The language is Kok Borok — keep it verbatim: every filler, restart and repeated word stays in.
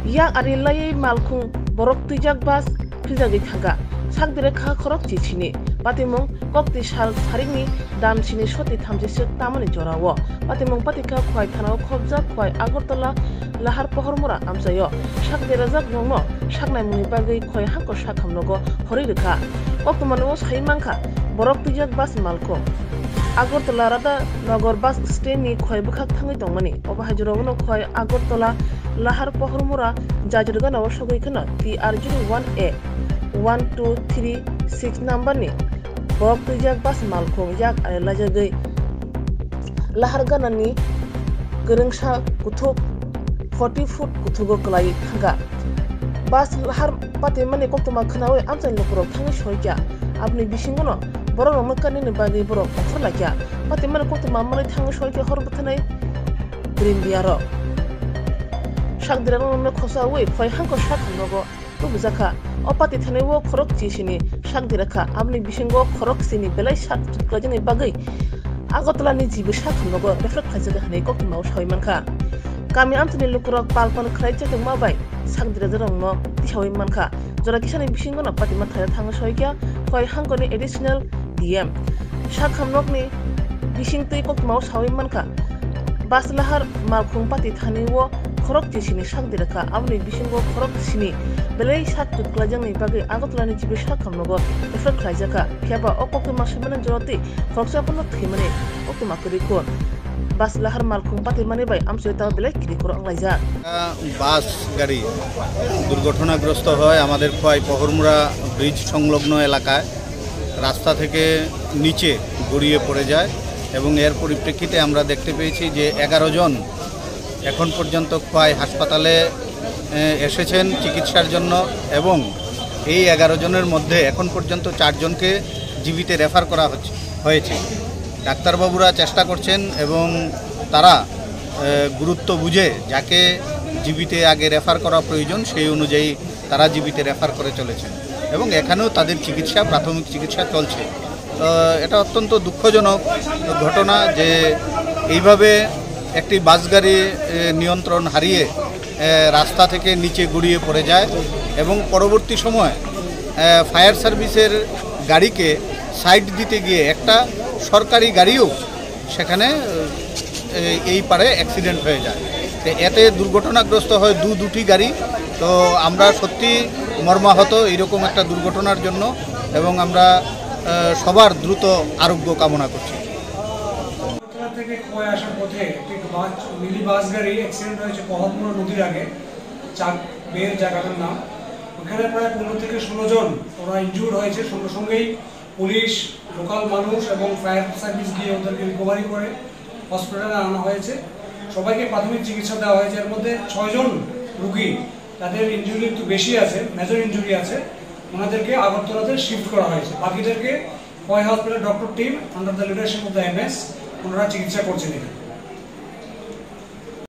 Yak ari laiwi malkhung borok twijak bus philjagwi thangkha. Sak direk kha khorok chisini. Patimung kokti sal sarikni dam sini soti thamchi swk tamani jorao. Patimung patikha Khwai thanao khopjak Khwai Agartala Lahar Pohormura amchaio. Sak derajak rokno saknaimungni bagwi Khwai hangko sakhamnogo horwi rwkha. Koktwmani o sai mankha borok twijak bus malkhung. Agartala Radha Nagar bus stand ni Khwai bwkhak thangwi tongmani. Obo hai jorao no Khwai Agartala Lahar Pohormura jajirganao sogwi kheno T R zero one A one two three six number ni borok twijak bus malkhung yak ari laijagwi lahar ganani kwrwngsa kuthuk forty foot kuthugo kwlaiwi thangkha. Bus lahar patimani koktwma khnaui amchaini lukurok thangwi soikha. Aboni bisingono borok rokno kanini bagwi borok ongkhor laikha. Patimani koktwma manwi thangwi soikha hor bwthanai bwrwi biyarok. Sak dirarokno khosaui Khwai hangko sakhamnogo tubujakha. O pati thani o khorok chisini sak dirakha. Aboni bisingo khorok sini belai sak chutklaijani bagwi Agartala ni G B sakhamnogo refer khlaijak hinwi koktwmao saui mankha. Kami amchaini lukurok palpal khlai chatungma bai sak dirajarokno tisaui mankha. Jora kisani bisingono patima thaira thangwi soikha Khwai hangkoni additional D M. Sakhamnokni bisingtwi koktwmao saui mankha. Baslahar malkhung pati thani o khorok chisini sak dirakha. Aboni bisingo khorok sini belai sak chutklaijakni bagwi Agartala ni G B sakhamnogo refer khlaijakha. Phiya ba o koktwma swimani joroti khoroksa phano thwimani koktwma kwrwi kho. Baslahar malkhung patimani bai amchoi tamo belai kiri koro wnglaijak. বাস গাড়ি দুর্ঘটনাগ্রস্ত হয় আমাদের খোয়াই পহরমুড়া ব্রিজ সংলগ্ন এলাকায়। রাস্তা থেকে নিচে গড়িয়ে পড়ে যায় এবং এর পরিপ্রেক্ষিতে আমরা দেখতে পেয়েছি যে এগারো জন এখন পর্যন্ত খোয়াই হাসপাতালে, এ, এসেছেন চিকিৎসার জন্য এবং এই এগারো জনের মধ্যে এখন পর্যন্ত চারজনকে জিবিতে রেফার করা হচ্ছে, হয়েছে। ডাক্তারবাবুরা চেষ্টা করছেন এবং তারা, এ, গুরুত্ব বুঝে যাকে জিবিতে আগে রেফার করা প্রয়োজন সেই অনুযায়ী তারা জিবিতে রেফার করে চলেছেন এবং এখানেও তাদের চিকিৎসা, প্রাথমিক চিকিৎসা চলছে। তো এটা অত্যন্ত দুঃখজনক ঘটনা যে এইভাবে একটি বাস গাড়ি, এ, নিয়ন্ত্রণ হারিয়ে, এ, রাস্তা থেকে নিচে গড়িয়ে পড়ে যায় এবং পরবর্তী সময়, এ, ফায়ার সার্ভিসের গাড়িকে সাইড দিতে গিয়ে একটা সরকারি গাড়িও সেখানে, এ, এই পারে অ্যাক্সিডেন্ট হয়ে যায়। তো এতে দুর্ঘটনাগ্রস্ত হয় দু দুটি গাড়ি। তো আমরা সত্যি মর্মাহত এইরকম একটা দুর্ঘটনার জন্য এবং আমরা, এ, সবার দ্রুত আরোগ্য কামনা করছি। আগরতলা থেকে খোয়াই আসার পথে একটি বাস, মিনি বাস গাড়ি অ্যাক্সিডেন্ট হয়েছে কহরমুড়া নদীর আগে, চাক বের জায়গাটার নাম। ওখানে প্রায় পনেরো থেকে ষোলো জন ওরা ইনজুর্ড হয়েছে। সঙ্গে সঙ্গেই পুলিশ, লোকাল মানুষ এবং ফায়ার সার্ভিস গিয়ে ওদেরকে রিকভারি করে হসপিটালে আনা হয়েছে। সবাইকে প্রাথমিক চিকিৎসা দেওয়া হয়েছে। এর মধ্যে ছয়জন রুগী, তাদের ইনজুরি একটু বেশি আছে, মেজর ইনজুরি আছে, ওনাদেরকে আগরতলাতে শিফট করা হয়েছে। বাকিদেরকে Khowai hospital doctor team under the leadership of the M S ওনারা চিকিৎসা করছেন এখানে।